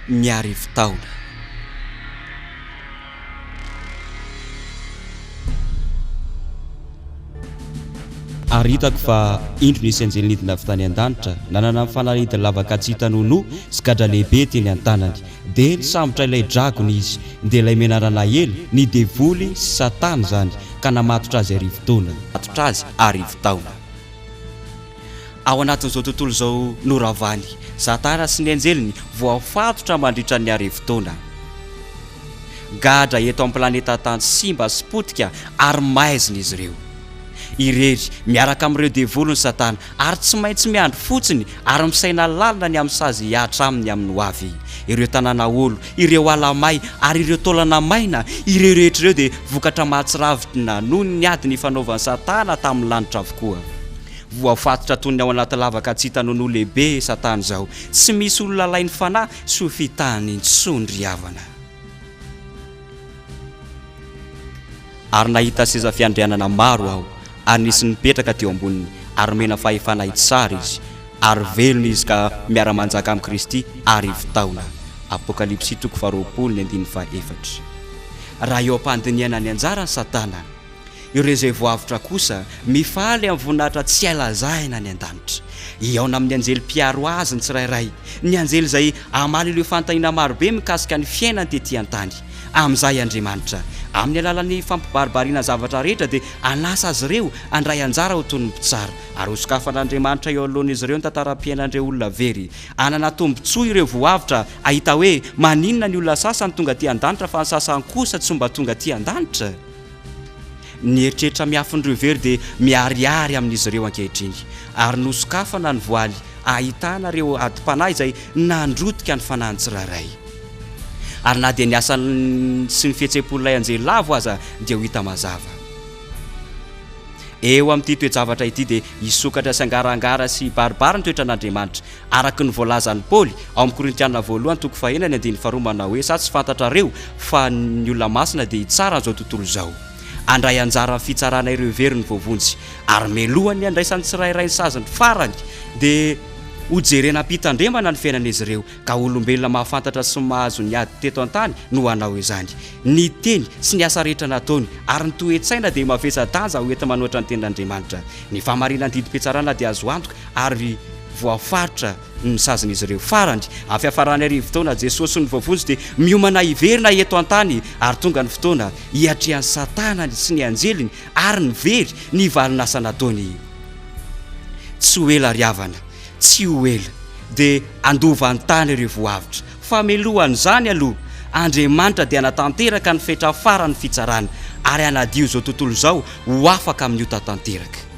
ny arivotaona. Ary hitako fa indro nisy anjely nidina avy tany an-danitra, nanana ny fanalahidin'ny lavaka tsy hita nonoa sy gadra lehibe teny an-tanany. Dia nisambotra ilay dragona izy, dia ilay menarana ela, ny devoly sy Satana izany, ka namatotra azy arivotaona. Namatotra azy arivotaona. Ao anatin'izao tontolo izao noravany, Satana sy ny anjeliny voafatotra mandritra ny arivotaona. Gadra eto amin'ny planeta Tany simba sy potika ary maizina izy ireo. Irery, miaraka amin'ireo devoliny Satana, ary tsy maintsy miandry fotsiny ary misaina lalina ny amin'ny sazy hihatra aminy amin'ny ho avy. Ireo tanàna haolo, ireo ala may ary ireo taolana maina, ireo rehetra ireo dia vokatra mahatsiravina noho ny ady nifanaovan'i Satana tamin'ny lanitra avokoa. Voafatotra toy ny ao anaty lavaka tsy hita nonoa lehibe Satana izao. Tsy misy olona alainy fanahy sy ho fitahany intsony ry havana. Ary nahita seza fiandrianana maro aho, ary nisy nipetraka teo amboniny, ary nomena fahefana hitsara izy, ary velona izy ka miara-manjaka amin'i Kristy arivotaona. Apokalypsy toko faharoapolo ny andininy fahaefatra. Raha eo am-pandinihana ny anjaran'i Satana, Ireo izay voavotra kosa mifaly amin'ny voninahitra tsy hay lazaina any an-danitra. Hihaona amin'ny anjely mpiaro azy ny tsirairay, ny anjely izay hamaly ireo fanontaniana marobe mikasika ny fiainany tetỳ an-tany. Amin'izay Andriamanitra, amin'ny alalan'ny fampibaribariana ny zavatra rehetra, dia hanasa azy ireo handray anjara ho toy ny mpitsara, ary hosokafan'Andriamanitra eo anoloan'izy ireo ny tantaram-piainan'ireo olona very. Hanana tombontsoa ireo voavotra hahita hoe maninona ny olona sasany tonga aty an-danitra fa ny sasany kosa tsy mba tonga aty an-danitra. Ny eritreritra miafin'ireo very dia miharihary amin'izy ireo ankehitriny, ary nosokafana ny voaly ahitana ireo adim-panahy izay nandrotika ny fanahin'ny tsirairay. Ary na dia ny asany sy ny fihetseham-pon'ilay anjely lavo aza dia ho hita mazava. Eo amin'ity toe-javatra ity dia hisokatra sy hangarahangara sy hibaribary ny toetran'Andriamanitra, Araka ny voalazan'i Paoly, ao amin'ny Korintiana voalohany toko fahenina ny andininy faharoa manao hoe, Sa tsy fantatrareo fa ny olona masina dia hitsara an'izao tontolo izao? Handray anjara amin'ny fitsarana ireo very ny voavonjy, ary melohan'ny handraisan'ny tsirairay ny saziny farany, dia hojerena am-pitandremana ny fiainan'izy ireo, ka olombelona mahafantatra sy mahazo ny ady teto an-tany no hanao izany. Ny teny sy ny asa rehetra nataony ary ny toe-tsaina dia mavesa-danja ho enti-manoatra ny tenin'Andriamanitra. Ny fahamarinan'ny didim-pitsarana dia azo antoka ary voafaritra ny sazin'izy ireo. Farany, amin'ny fiafaran'ny arivotaona, Jesosy sy ny voavonjy dia miomana hiverina eto an-tany, ary tonga ny fotoana hiatrehan'i Satana sy ny anjeliny ary ny very ny valin'asa nataony. Tsy ho ela ry havana, tsy ho ela, dia handova ny tany ireo voavotra. Fa mialohan'izany aloha, Andriamanitra dia hanatanteraka ny fetra faran'ny fitsarana ary hanadio izao tontolo izao ho afaka amin'ny ota tanteraka.